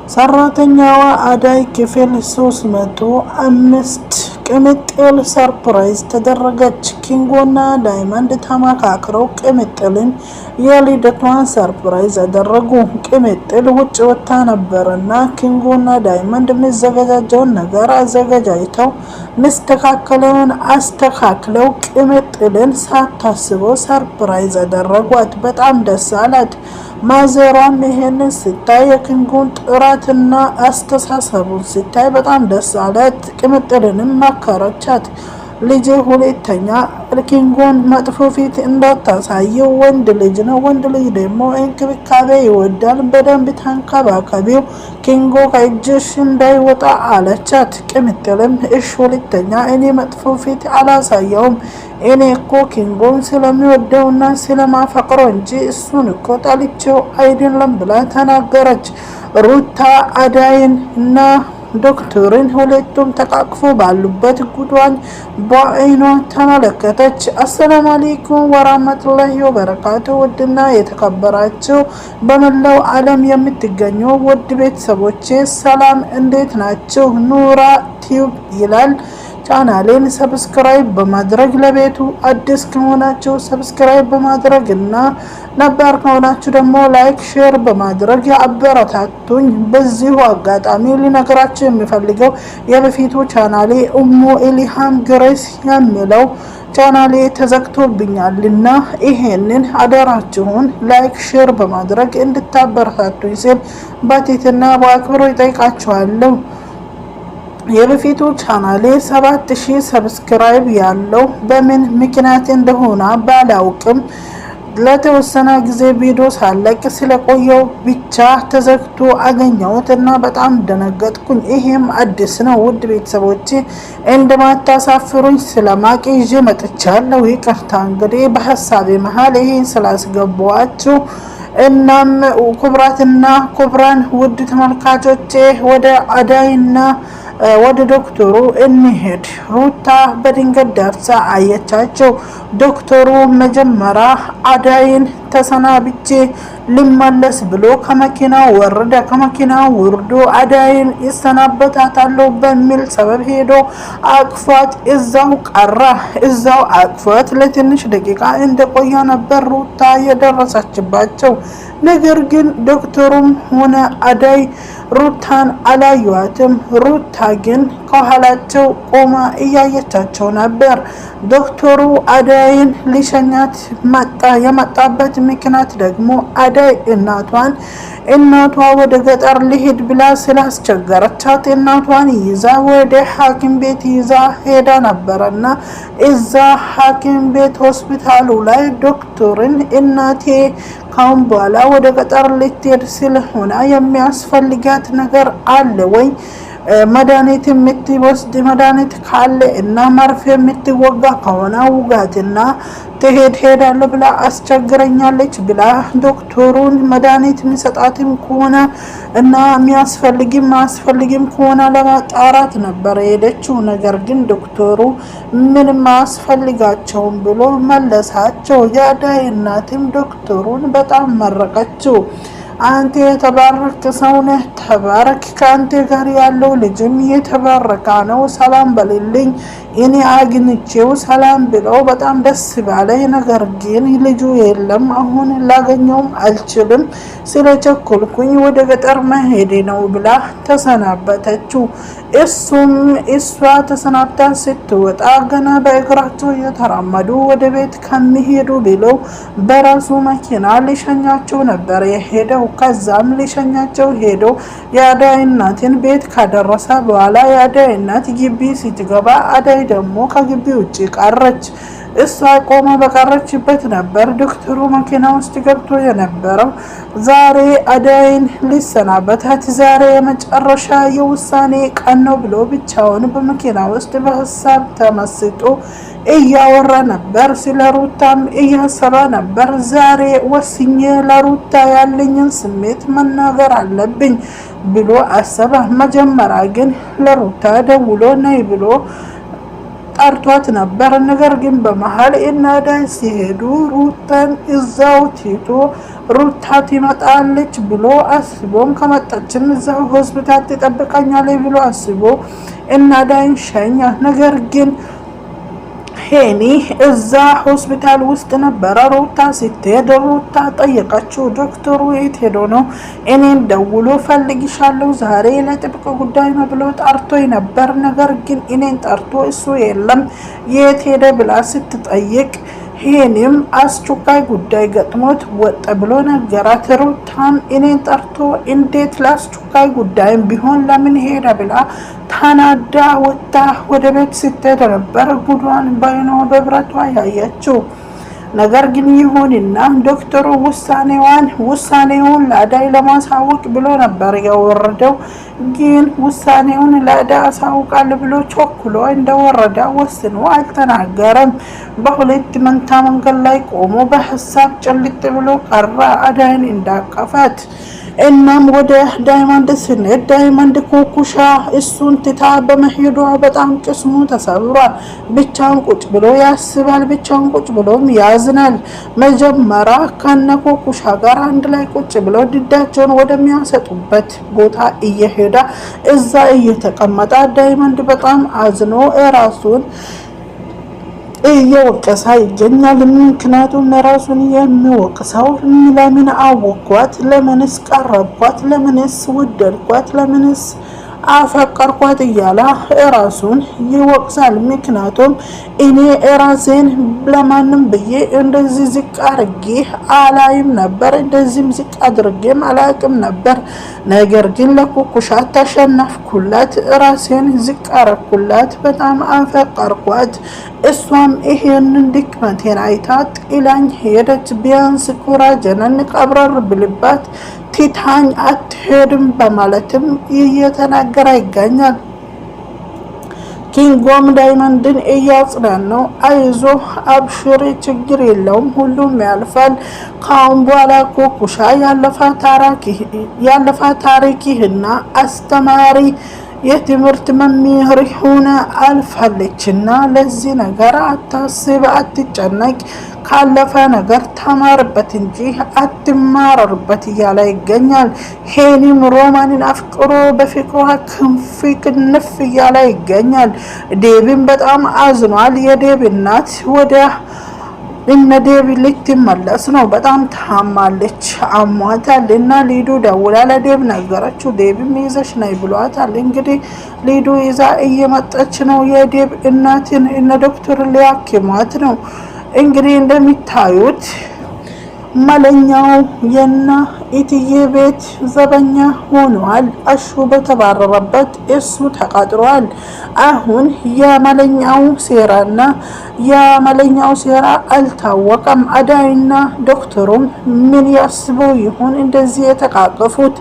ሰራተኛዋ አዳይ ክፍል 305። ቅምጥል surprise ተደረገች። ኪንጎና ዳይመንድ ተመካክረው ቅምጥልን የልደቷን surprise አደረጉ። ቅምጥል ውጭ ወጥታ ነበርና ኪንጎና ዳይመንድ የሚዘገጃጀውን ነገር አዘገጃጅተው ሚስተካከለውን አስተካክለው ቅምጥልን ሳታስበው surprise አደረጓት። በጣም ደስ አላት። ማዘሯም ይሄንን ስታይ የኪንጎን ጥረትና አስተሳሰቡን ስታይ በጣም ደስ አላት። ቅምጥልንም መከረቻት። ልጄ ሁለተኛ ኪንጎን መጥፎ ፊት እንዳታሳየው፣ ወንድ ልጅ ነው። ወንድ ልጅ ደግሞ እንክብካቤ ይወዳል። በደንብ ተንከባከቢው፣ ኪንጎ ከእጅሽ እንዳይወጣ አለቻት። ቅምጥልም እሽ፣ ሁለተኛ እኔ መጥፎ ፊት አላሳየውም፣ እኔ እኮ ኪንጎን ስለሚወደውና ስለማፈቅረው እንጂ እሱን እኮ ጠልቼው አይደለም ብላ ተናገረች። ሩታ አዳይን እና ዶክተርን ሁለቱም ተቃቅፎ ባሉበት ጉዷን በአይኗ ተመለከተች። አሰላሙ አለይኩም ወራህመቱላሂ ወበረካቱ። ውድና የተከበራችሁ በመላው ዓለም የምትገኙ ውድ ቤተሰቦቼ ሰላም፣ እንዴት ናችሁ? ኑራ ቲዩብ ይላል ቻናሌን subscribe በማድረግ ለቤቱ አዲስ ከሆናችሁ subscribe በማድረግ እና ነባር ከሆናችሁ ደግሞ like፣ share በማድረግ አበረታቱኝ። በዚሁ አጋጣሚ ሊነግራችሁ የሚፈልገው የበፊቱ ቻናሌ ኡሙ ኢሊሃም ግሬስ የሚለው ቻናሌ ተዘግቶብኛልና ይሄንን አደራችሁን like share በማድረግ እንድታበረታቱኝ ስል በትህትና በአክብሮት እጠይቃችኋለሁ። የበፊቱ ቻናሌ 7000 subscribe ያለው በምን ምክንያት እንደሆነ ባላውቅም ለተወሰነ ጊዜ ቪዲዮ ሳለቅ ስለቆየው ብቻ ተዘግቶ አገኘሁት እና በጣም ደነገጥኩኝ። ይሄም አዲስ ነው። ውድ ቤተሰቦቼ እንደማታሳፍሩኝ ስለማቅ ይዤ መጥቻለሁ። ይቅርታ እንግዲህ በሀሳቤ መሀል ይሄን ስላስገባኋችሁ። እናም ክቡራትና ክቡራን ውድ ተመልካቾቼ ወደ አዳይና ወደ ዶክተሩ እንሄድ። ሩታ በድንገት ደርሳ አየቻቸው። ዶክተሩ መጀመሪያ አዳይን ተሰናብቼ ልመለስ ብሎ ከመኪናው ወረደ። ከመኪናው ወርዶ አዳይን ይሰናበታታለሁ በሚል ሰበብ ሄዶ አቅፏት እዛው ቀረ። እዛው አቅፏት ለትንሽ ደቂቃ እንደቆየ ነበር ሩታ የደረሰችባቸው። ነገር ግን ዶክተሩም ሆነ አዳይ ሩታን አላዩዋትም። ሩታ ግን ከኋላቸው ቆማ እያየቻቸው ነበር። ዶክተሩ አዳይን ሊሸኛት መጣ። የመጣበት ምክንያት ደግሞ አዳይ እናቷን እናቷ ወደ ገጠር ልሂድ ብላ ስላስቸገረቻት እናቷን ይዛ ወደ ሐኪም ቤት ይዛ ሄዳ ነበረና እዛ ሐኪም ቤት ሆስፒታሉ ላይ ዶክተርን እናቴ ካሁን በኋላ ወደ ገጠር ልትሄድ ስለሆነ የሚያስፈልጋት ነገር አለ ወይ? መድኃኒት የምትወስድ መድኃኒት ካለ እና መርፌ የምትወጋ ከሆነ ውጋትና ትሄድ ሄዳለሁ ብላ አስቸግረኛለች ብላ ዶክተሩን መድኃኒት የሚሰጣትም ከሆነ እና የሚያስፈልግም ማያስፈልግም ከሆነ ለማጣራት ነበር የሄደችው። ነገር ግን ዶክተሩ ምንም አያስፈልጋቸውም ብሎ መለሳቸው። የአዳይ እናትም ዶክተሩን በጣም መረቀችው። አንተ የተባረክ ሰው ነህ፣ ተባረክ። ከአንተ ጋር ያለው ልጅም የተባረከ ነው። ሰላም በልልኝ፣ እኔ አግኝቼው ሰላም ብለው በጣም ደስ ባለኝ። ነገር ግን ልጁ የለም፣ አሁን ላገኘውም አልችልም፣ ስለቸኮልኩኝ ወደ ገጠር መሄዴ ነው ብላ ተሰናበተችው። እሱም እሷ ተሰናብታ ስትወጣ ገና በእግራቸው እየተራመዱ ወደ ቤት ከሚሄዱ ብለው በራሱ መኪና ሊሸኛቸው ነበር የሄደው። ከዛም ሊሸኛቸው ሄዶ የአዳይ እናትን ቤት ካደረሰ በኋላ የአዳይ እናት ግቢ ስትገባ አዳይ ደግሞ ከግቢ ውጭ ቀረች። እሷ ቆማ በቀረችበት ነበር ዶክተሩ መኪና ውስጥ ገብቶ የነበረው። ዛሬ አዳይን ሊሰናበታት ዛሬ የመጨረሻ የውሳኔ ቀን ነው ብሎ ብቻውን በመኪና ውስጥ በሀሳብ ተመስጦ እያወራ ነበር። ስለ ሩታም እያሰበ ነበር። ዛሬ ወስኜ ለሩታ ያለኝን ስሜት መናገር አለብኝ ብሎ አሰበ። መጀመሪያ ግን ለሩታ ደውሎ ነይ ብሎ ጠርቷት ነበር። ነገር ግን በመሀል እናዳይ ሲሄዱ ሩታን እዛው ትቶ ሩታ ትመጣለች ብሎ አስቦም ከመጣችም እዛው ሆስፒታል ትጠብቀኛለች ብሎ አስቦ እናዳይን ሸኛ። ነገር ግን ሄኒ እዛ ሆስፒታል ውስጥ ነበረ። ሩታ ስትሄድ ሩታ ጠየቀችው፣ ዶክተሩ የት ሄዶ ነው? እኔን ደውሎ ፈልግሻለሁ ዛሬ ለጥብቅ ጉዳይ ነው ብሎ ጠርቶኝ ነበር። ነገር ግን እኔን ጠርቶ እሱ የለም የት ሄደ ብላ ስትጠይቅ ሄኒም አስቸኳይ ጉዳይ ገጥሞት ወጠ ብሎ ነገራት። ሩታም እኔን ጠርቶ እንዴት ለአስቸኳይ ጉዳይም ቢሆን ለምን ሄደ ብላ ታናዳ ወጣ ወደ ቤት ስትሄድ ነበር ጉዷን ባይኗ በብረቷ ያየችው። ነገር ግን ይሁንና ዶክተሩ ውሳኔዋን ውሳኔውን ለአዳይ ለማሳወቅ ብሎ ነበር የወረደው። ግን ውሳኔውን ለአዳይ አሳውቃል ብሎ ቸኩሎ እንደወረደ ወስኖ አልተናገረም። በሁለት መንታ መንገድ ላይ ቆሞ በሀሳብ ጭልጥ ብሎ ቀረ አዳይን እንዳቀፋት። እናም ወደ ዳይመንድ ስንሄድ ዳይመንድ ኩኩሻ እሱን ትታ በመሄዷ በጣም ቅስሙ ተሰብሯል። ብቻውን ቁጭ ብሎ ያስባል፣ ብቻውን ቁጭ ብሎም ያዝናል። መጀመሪያ ከነ ኩኩሻ ጋር አንድ ላይ ቁጭ ብሎ ድዳቸውን ወደሚያሰጡበት ቦታ እየሄደ እዛ እየተቀመጠ ዳይመንድ በጣም አዝኖ እራሱን እየወቀሰ ይገኛል። ምክንያቱም ራሱን የሚወቅሰው ለምን አወኳት፣ ለምንስ ቀረብኳት፣ ለምንስ ወደድኳት፣ ለምንስ አፈቀርኳት እያለ እራሱን ይወቅሳል። ምክንያቱም እኔ እራሴን ለማንም ብዬ እንደዚህ ዝቅ አድርጌ አላይም ነበር፣ እንደዚህም ዝቅ አድርጌም አላቅም ነበር። ነገር ግን ለኩኩሻ ተሸነፍኩላት፣ ራሴን ዝቅ አረኩላት፣ በጣም አፈቀርኳት። እሷም ይሄንን ድክመቴን አይታ ጥላኝ ሄደች። ቢያንስ ኩራጀነን ቀብረር ብልባት ቲታኝ አትሄድም በማለትም እየተናገረ ይገኛል። ኪንጎም ዳይመንድን እያጽናናው አይዞ አብሽሪ፣ ችግር የለውም ሁሉም ያልፋል። ካሁን በኋላ ኩኩሻ ያለፋ ታሪክህና አስተማሪ የትምህርት መምህር ሆነ አልፋለችና ለዚህ ነገር አታስብ፣ አትጨነቅ፣ ካለፈ ነገር ተማርበት እንጂ አትማረርበት እያለ ይገኛል። ሄኒም ሮማንን አፍቅሮ በፍቅሯ ክንፍ ክንፍ እያለ ይገኛል። ዴብን በጣም አዝኗል። የዴብ እናት ወደ እነ ዴቪ ልትመለስ ነው። በጣም ታማለች፣ አሟታል። እና ሊዱ ደውላ ለዴብ ነገረችው። ዴብም ይዘሽ ነይ ብሏታል። እንግዲህ ሊዱ ይዛ እየመጣች ነው። የዴብ እናትን እነ ዶክተር ሊያክሟት ነው። እንግዲህ እንደሚታዩት መለኛው የና ኢትዬ ቤት ዘበኛ ሆኗል። አሹ በተባረረበት እሱ ተቃጥሯል። አሁን የመለኛው ሴራና የመለኛው ሴራ አልታወቀም። አዳይና ዶክተሩም ምን ያስበው ይሆን እንደዚህ የተቃቀፉት?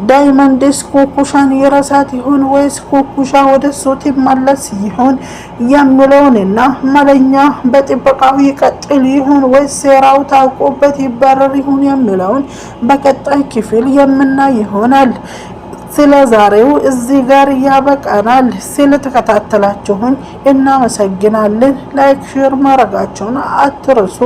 ዳይመንድስ ኩኩሻን የረሳት ይሆን ወይስ ኩኩሻ ወደ እሱ ትመለስ ይሆን የሚለውንና መለኛ በጥበቃው ይቀጥል ይሆን ወይስ ሴራው ታውቆበት ይባረር ይሆን የሚለውን በቀጣይ ክፍል የምናይ ይሆናል። ስለ ዛሬው እዚህ ጋር ያበቃናል። ስለተከታተላችሁን እናመሰግናለን። Like share ማድረጋችሁን አትርሱ።